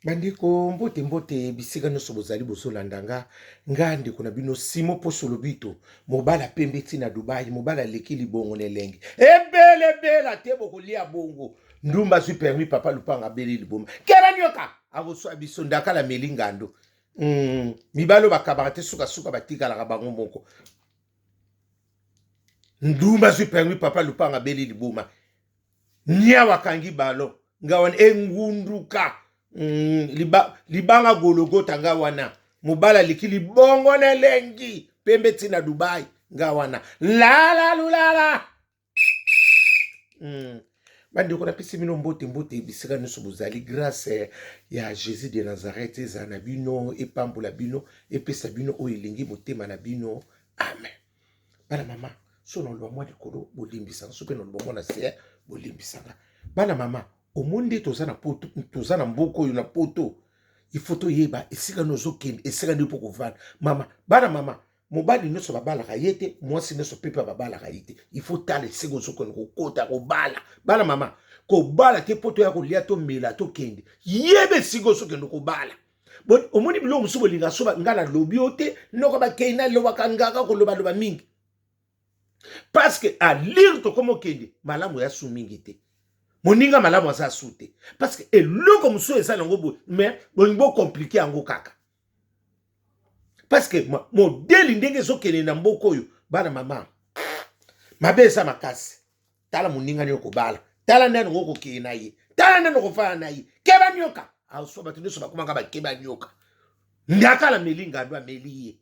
Bandeko mbote mbote bisika nyonso bozali bozolanda nga nga ndeko na bino Simo Poso Lobito mobala pembe ti na Dubai mobala aleki libongo na elengi ebele bela te bokolia bongo ndumba azwi permis papa lupanga abeli liboma keba nyoka akoswa biso ndakala meli ngando mibali oyo bakabaka te sukasuka batikalaka bango moko ndumba azwi permis papa lupanga abeli liboma niawa akangi ballon nga wana engunduka libanga gologota nga wana mobali aleki libongo na elengi pembe ti na Dubai nga wana lala lulala. Bandeko napesi bino mbote mbote bisika nyonso bozali grâce ya Jésus de Nazareth ezala na bino epambola bino epesa bino oyo elingi motema na bino amen. Bana mama so naloba mwa likolo bolimbisanga so mpe naloba mwa na se bolimbisanga. Bana mama omoni nde toza na poto toza na mboka oyo na poto il faut toyeba esika nde ozokende esika nde mpo kovanda mama. Bana mama mobali nyonso babalaka ye te mwasi nyonso mpe mpe babalaka ye te il faut tala esika ozokende kokota kobala. Bana mama kobala te mpo toya kolia tomela tokende yeba esika ozokende kobala. Omoni biloko mosusu bolinga so nga nalobi yo te noko bakei nalobaka ngaka kolobaloba mingi parce que alire tokoma okende malamu ya su mingi te moninga malamu aza su te parce que eloko mosusu eza nango boye mais bolingi bocomplike yango kaka parce que modeli ndenge ezokende na mboka oyo bana mama mabe eza makasi. Tala moninga nini okobala tala ndani ngo okokende na ye tala ndani okofana na ye keba nyoka aswa bato nyonso bakomaka bakeba nyoka ndakala meli ngando ameli ye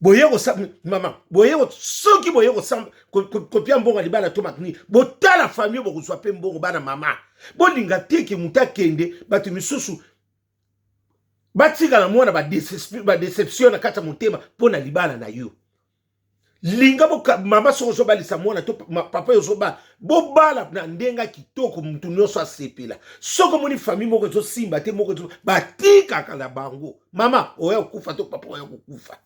boye kosa mama boye soki boye kosamba kopia mbongo ya libala to makini botala famille bokozwa mpe mbongo bana mama bolinga te ke moto akende bato misusu batikala mwana badeception na kati ya motema mpo na libala na yo. Linga mama soki ozobalisa mwana to papa ozobala bobala na ndenge kitoko mutu nyonso asepela. Soki omoni famille moko ezosimba te moko batikaka na bango mama oya kokufa to papa oya kokufa.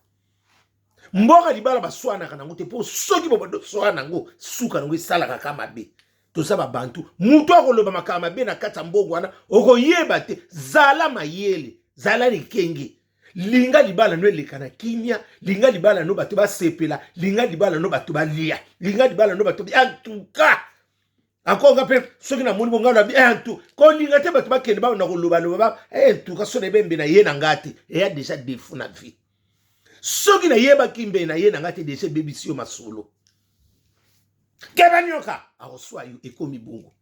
Mboka libala baswanaka nango te mpo soki bobaswana nango suka nango esalaka ka mabe. Toza babantu mutu akoloba makambo mabe na kati ya mbongo wana okoyeba te. Zala mayele zala likenge linga libala no eleka na kimia linga libala no bato basepela linga libala no bato balia linga libala no bato en tout cas akonga mpe soki namoni bonga na en tout kolinga te bato bakende ba na kolobaloba ba en tout cas so na ebembe na ye na nga te eya déjà défaut na vie soki nayebaki mbe na ye na nga te déjà ebebisi yo masolo keba nyoka akoswa yo ekomi bongo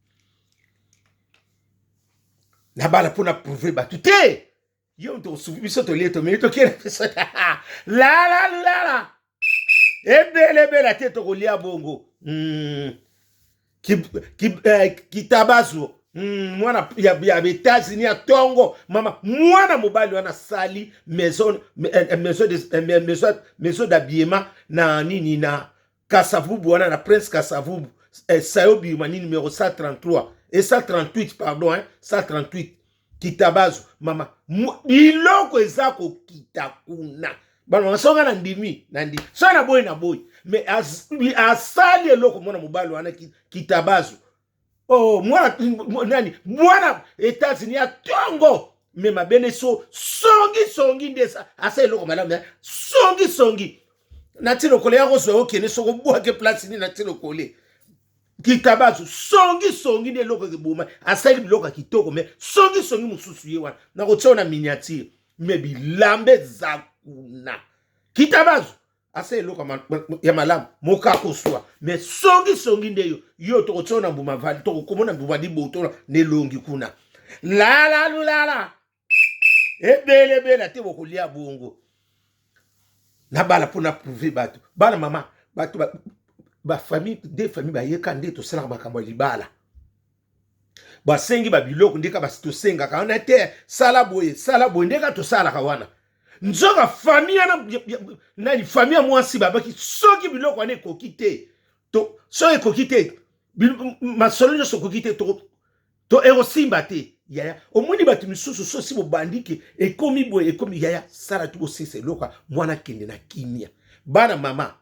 na bala mpona prouve bato te yo moto osuki biso tolie tomeli tokela biso lala lala ebele ebele te tokolia bongo kitabazo mwana ya États-Unis ya tongo mama mwana mobali wana sali maison maison maison maison d'habillement na nini na Kasavubu wana na Prince Kasavubu sayo bima ni numéro 133 et 138 pardon hein 138 kitabazo mama biloko eza kokita kuna bana songa na ndimi na ndimi so na boyi na boyi mais asali eloko mwana mobali wana kitabazo oh mwana nani mwana États-Unis ya tongo me mabene so songi songi nde asa eloko malamu songi songi na ti lokole ya kozwa okende soko obwake place nini na ti lokole kitabazo songi songi nde eloko ekeboma asali biloko ya kitoko me songi songi mosusu ye wana nakotia na miniature me bilamba eza kuna kitabazo asa eloko ya malamu mokakoswa me songi songi nde yo yo tokotia na mbuma vali tokokomona mbuma liboto na elongi kuna lala lulala ebele ebele te bokolia bongo na bala mpona prouve bato bana mama bato bafamille de famille bayeka nde tosalaka makambo ya libala basengi babiloko ndeka basi tosengaka wana te sala boye sala boye ndeka tosalaka wana nzoka famille wana nani famille ya mwasi babaki soki biloko wana ekoki te to soki ekoki te masolo nyonso ekoki te to ekosimba te yaya omoni bato misusu sosi bobandi ke ekomi boye ekomi yaya sala tu bosisa eloko mwana akende na kimia bana mama.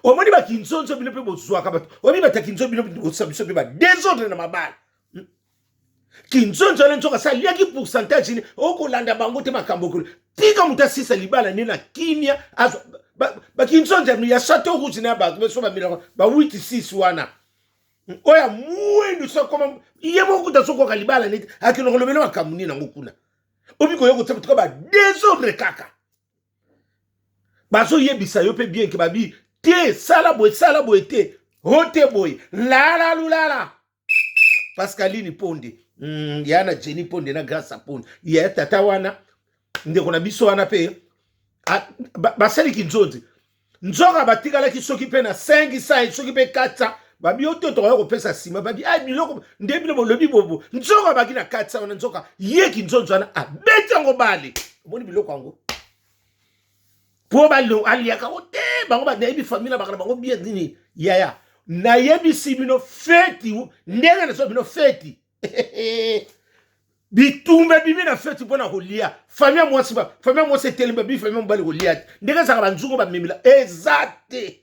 Omoni bakinzonzo bino mpe bozwaka bato, omoni bato ya kinzonzo bino bosala biso mpe ba desordre na mabala. Kinzonzo wana nzoka sa aliaki pourcentage nini, okolanda bango te makambo okolo. Tika moto asisa libala nde na kimia, azwa bakinzonzo ya Chateau Rouge na bato beso bamelaka ba 8 6 wana. Oyo ya mwindu so akoma ye moko kuta sokoka libala neti akende kolobela makambo nini yango kuna. Obi koya kotia motuka ba desordre kaka. Bazoyebisa yo mpe bien ke babi te, sala boye, sala boye te, ho te boye, lala lulala. Pascaline Ponde, ya na Jenny Ponde na Grâce Ponde, ya tata wana ndeko na biso wana mpe basali kinzonzi nzoka batikalaki soki mpe na 500 soki mpe 400 babi yo te tokoya kopesa nsima babi ay biloko nde bino bolobi bobo nzoka baki na 400 wana nzoka ye kinzonzi wana abeti yango bale omoni biloko yango po aliaka yango te bango nayebi famille na baka na bango bien nini yaya nayebisi bino feti ndenge naso bino feti bitumba ebimi na feti mpo na kolia famille ya mwasi famille ya mwasi etelemi babi famille ya mobali kolia te ndenge ezalaka banzungu bamemela eza te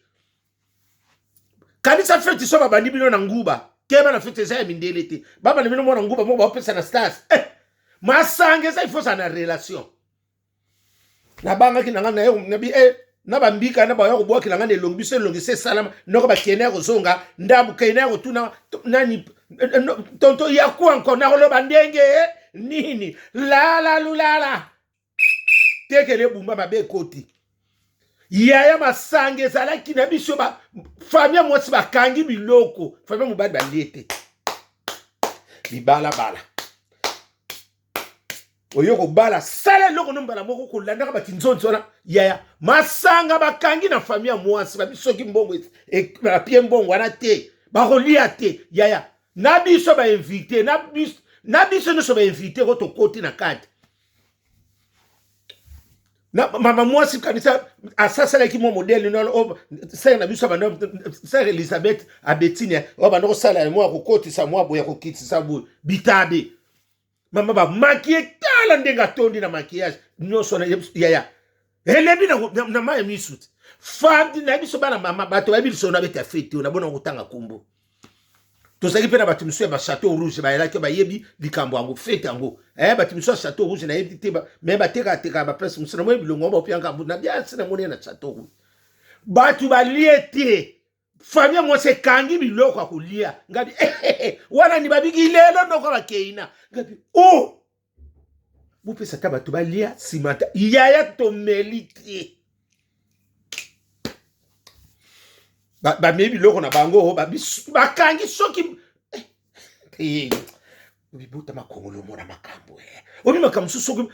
kanisa feti so babandi bino na nguba keba na feti eza ya mindele te babandi bino mwana nguba moko baopesa na stars masanga eza ifo ozala na relation nabangaki na ngai naye nabi na bambika na baya kobwakela ngai na elongi biso elongi se esalama noko bakende ya kozonga ndambo kende ya kotuna nani tonto ya kwa nko nakoloba ndenge nini lala lulala tekele ebumba mabe ekoti yaya masanga ezalaki na biso ba famille mwasi bakangi biloko famille mobali balie te bibalabala oyo kobala sala eloko no mbala moko kolandaka bakinzonzi wana yaya masanga bakangi na famille ya mwasi babi soki mbongo bapie mbongo wana te bakolia te yaya na biso bainvite na biso nyonso bainvite ko tokoti na kati na mama mwasi kanisa asasalaki mwa modele nano sere na biso banda sere Elizabeth abetini oyo banda kosala mwa kokotisa mwa boye kokitisa boye bitabe mama bamakie tala ndenge atondi na maquillage nyonso na yaya elebi na mai ya misu te fandi na biso bana mama bato bayebi lisolo na beta fete oyo nabona kotanga kombo tozalaki mpe na bato mosusu ya bachateau rouge bayelaki bayebi likambo yango fete yango bato mosusu ya chateau rouge nayebi te me batekatekaka baplace mosusu namoni bilongo yango baopianga na biasi namoni na chateau rouge bato balie te famille mwasi ekangi biloko ya kolia ngabi wana ni babiki lelo noko bakeina ngabi o oh! bopesa ata bato balia nsima ta yaya tomeli te bamei biloko na bango bakangi soki bibota makongolo omona makambo obi makambo mosusu soki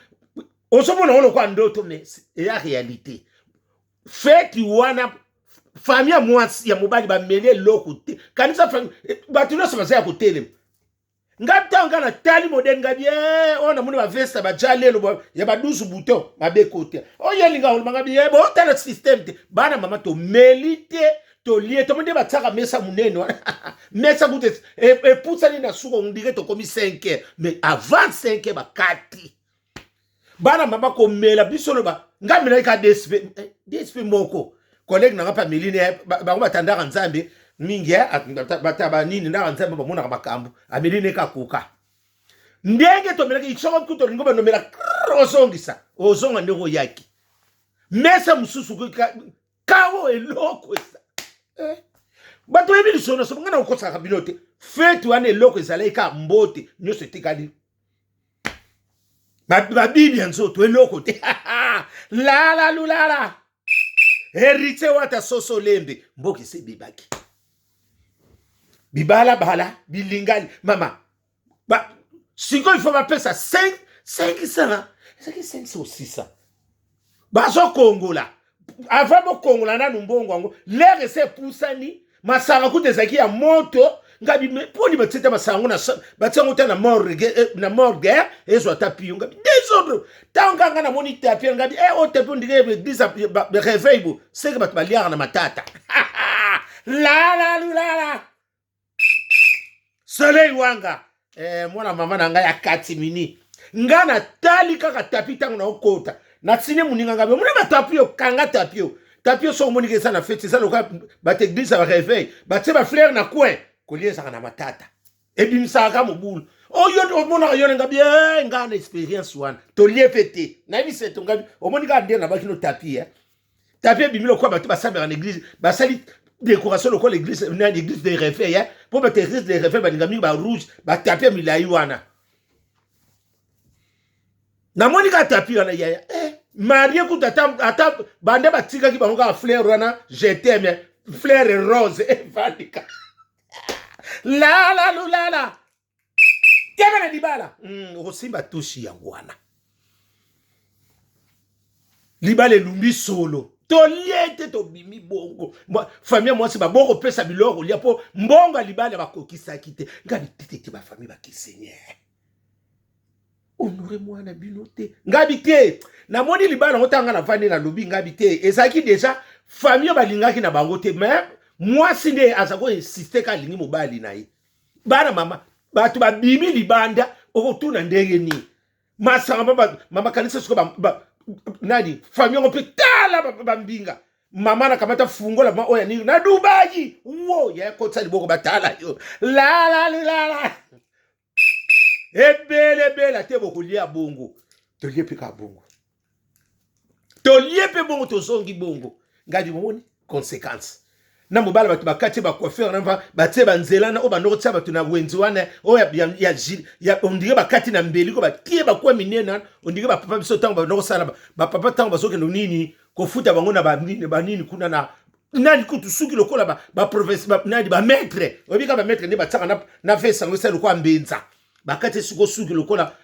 ozomona ngo lokola ndoto mais eya réalité feti wana famille ya mwasi ya mobali bameli eloko te kanisa bato nyonso baza ya kotelema nga ntango nga natali modele nga bie oyo namoni baveste baja lelo ya ba 12 bouton mabe kote oyo elinga koloba nga bie botala systeme te bana mama tomeli te tolie tomoni nde batiaka mesa monene wana mesa kutu epusani na suka ondire tokomi 5 heures mais avant 5 heures bakati bana mama komela biso loba nga melaki ka dsp dsp moko collègue nanga mpe ameli ne bango batandaka nzambe mingi bata banini ndaka nzambe bamonaka makambo ameli ne kakoka ndenge tomelaki soko kutu olingi banomela ozongisa ozonga ndenge oyaki mesa mosusu kao eloko eza bato bayebi lisolo nyonso ngai nakokosaka bino te fete wana eloko ezalaki kaka mbote nyonso etikali babibi ya nzoto eloko te lala lulala héritier wata soso lembe mboka esi ebebaki bibalabala bilingali mama sikoyo ifo bapesa 500 ezalaki 500 600 bazokongola avant bokongola nanu mbongo yango lere ese epusani masanga kuta ezalaki ya moto ngabi mponi batie ta masanga yango batie yango ta na morgue na morgue ezwa ata pio ngabi desordre ntango nga nga namoni tapi ngabi oyo tapi ondire église réveil bo seke bato baliaka na matata lala lulala soleil wanga mwana mama na ngai ya katimini nga natali kaka tapi ntango naokota natine moninga ngabi omona batapi yo kanga tapi yo Tapi oso omoni ke eza na feti, eza lokola bato eglise ya bareveil, batie bafleur na coin, kolia ezalaka na matata, ebimisaka ka mobulu. Oyo oh, omonaka yo na ngabi eh, nga na experience wana tolie mpe te, nayebi seto ngabi omoni kaka nde nabaki no tapi eh. Tapi ebimi lokola bato basambelaka na eglise, basali décoration lokola eglise na eglise de réveil eh. Mpo bato eglise de réveil balinga mingi ba rouge, batapi ya milai wana. Namoni kaka tapi wana yaya eh, marie kutu ata, ata banda batikaki bango kaka fleur wana je t'aime, fleur rose evandika lala lulala kebe na libala okosimba tushi yango wana libala elumbi solo tolie te, tobimi bongo. Famille ya mwasi baboko kopesa biloko kolia mpo mbongo ya libala bakokisaki te. Ngai bitete te, bafamille bakeseni honore mwana bino te. Ngabi te, namoni libala yango ntanga navandi nalobi ngabi te, ezalaki deja famille balingaki na bango te, mais mwasi nde aza koinsiste ka alingi mobali na ye. Bana mama bato babimi libanda, okotuna ndenge nini masanga mama kanisa siko nani famille yango mpe tala bambinga mama nakamata fungola ma oyo nini na Dubai wo ya kotisa liboko batala yo lalalilala ebelebela te, bokolia bongo, tolie mpe kaka bongo, tolie mpe bongo, tozongi bongo. Ngai bomoni conséquence na mobala bato bakati bacoiffure na batie banzela na oyo bandoko tia bato na wenze wana oyo ya ondire bakati na mbeli ko batie bakwa minene wana, ondire bapapa biso ntango bandoko sala bapapa ntango bazokende nini kofuta bango na banini banini kuna na nani kutu suki lokola baprofesse nani bamaître, oyebi kaka bamaître nde batiaka na veste yango esali lokola mbenza, bakati siko suki lokola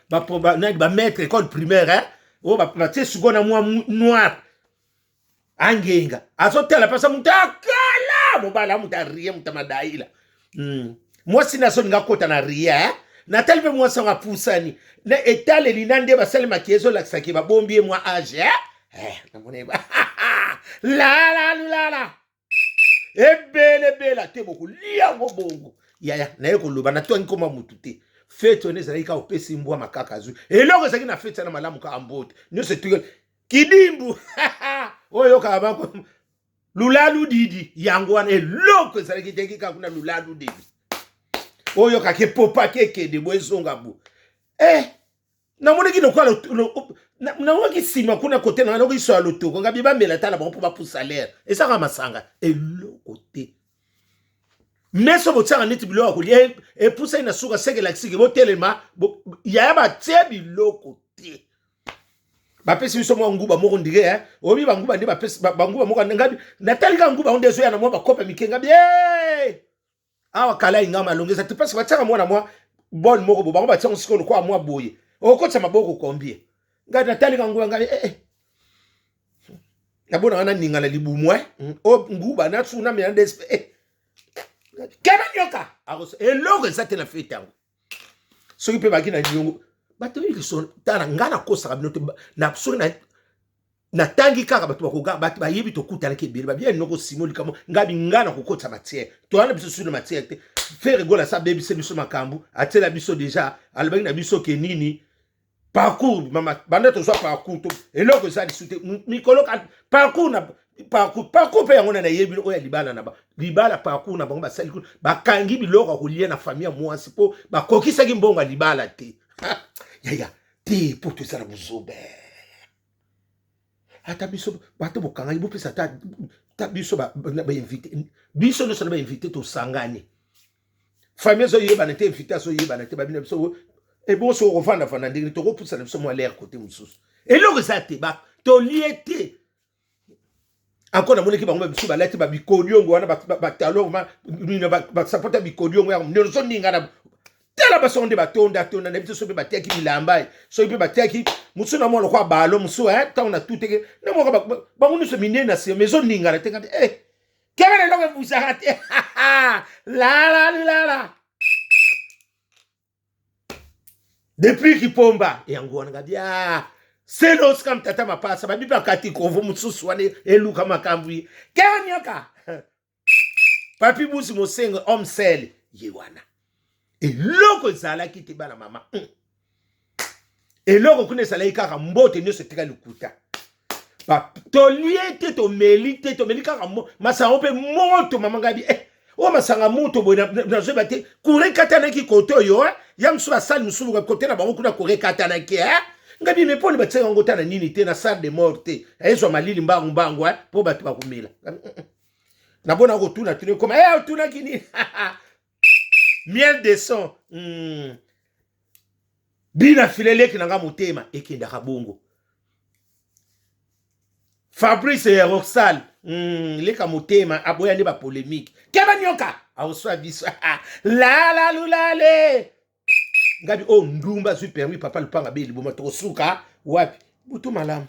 nani bamaître école primaire oyo batie siko na mwa noir angenga azotala mpasa moto akala mobala moto arie moto amadaila. Mwasi na azolinga akota na rie eh? Natali mpe mwasi yango apusani na etaleli na nde basalemaki ezolakisaki babombi ye mwa age eh? Eh, namoni lala lulala ebelebela te, bokolia yango bongo. Yaya naye koloba natwangi koma mutu te, fete wana ezalaki kaka opesi mbwa makaka azwi eloko ezalaki na fete wana malamu kaka mbote nyonso etuki kidimbu oyo kaka bako lulalu didi yango wana eloko ezalaki teki kaka kuna lulalu didi oyo kaka epopaki ekende bo ezonga bo eh namonaki lokola namonaki nsima kuna kote na nakoki so ya lotoko ngabi bamela tala bango mpo bapusa lere ezaka masanga eloko te meso botiaka neti biloko ya kolia epusaki na suka seke elakisiki botelema yaya batie biloko te, bapesi biso mwa nguba moko ndire eh? Oyebi banguba nde bapesi banguba moko ngabi natali kaka nguba yango nde ezoya na mwa bakope mike ngabi awa kala inga malongi eza te parce batiaka mwana mwa bone moko bo bango batiango sikoyo lokola mwa boye okotisa maboko combien. Ngai natali ka nguba ngai eh, eh. Nabonaka naninga na libumu eh. O nguba nasuna mena nde eh. Kebe nyoka eloko eza te na fete yango soki mpe baki na niongo bato oyo liso tala ngai nakosaka bino te na soki natangi kaka bato bakoga bato bayebi tokutanaki ebele babia noko simo likambo ngabi ngai nakokotisa matière toyana biso sur matière te. Ferre Gola asa abebise biso makambo, atiela biso deja, alobaki na biso ke nini parcours mama banda tozwa parcours to eloko eza lisu te mikolo parcours na parcours parcours mpe yango na nayebi oyo ya libala na ba libala parcours na bango basali kuna bakangi biloko ya kolia na famille ya mwasi mpo bakokisaki mbongo ya libala te. Yaya te mpo toza na buzobe ata biso bato bokangaki bopesa ata biso bainvité biso nyonso na bainvité tosangani famille ezoyebana te, invité azoyebana te, babina biso ebongo soki okovandavanda ndenge tokopusana biso mwa lere kote mosusu eloko eza te tolie te. Encore namonaki bango biso balati babikodiongo wana batalon basapota bikodiongo yango nde ozoningana tala basongo nde batonda tonda na biso soki mpe batiaki bilamba soki mpe batiaki mosusu na mwa lokola balo mosusu ntango na tuteke na moko bango nyonso minene na nsima ezoningana te ngati eh kebe na eloko ebusaka te lala lala depuis kipomba yango wana ngabi ah selos kam tata mapasa babi bakati kovo mosusu wana eluka makambo ye kebe nyoka papi busi mosengo homme sel ye wana eloko ezalaki te bana mama. Eloko kuna ezalaki kaka mbote nyonso etika lokuta. Tolie te, tomeli te, tomeli kaka masanga mpe moto. Mama ngabi, eh, oyo masanga moto boye, nazoyeba te. Courant ekatanaki kote oyo, eh? Ya mosusu basali mosusu kote na bango kuna, courant ekatanaki, eh? Ngabi me mponi batiaka yango ta na nini te, na salle de mort te, ezwa malili mbangu mbangu, eh? Mpo bato bakomela. Nabona kotuna tuna ekoma, eh, otunaki nini? Miel de son. Bina fileleki na nga motema ekendaka bongo. Fabrice Roxal, leka motema aboya nde bapolémique. Keba nyoka aoswa biso lala lulale. Ngabi oyo, oh, ndumba azwi permis. Papa lupanga be liboma, tokosuka wapi? Butu malamu.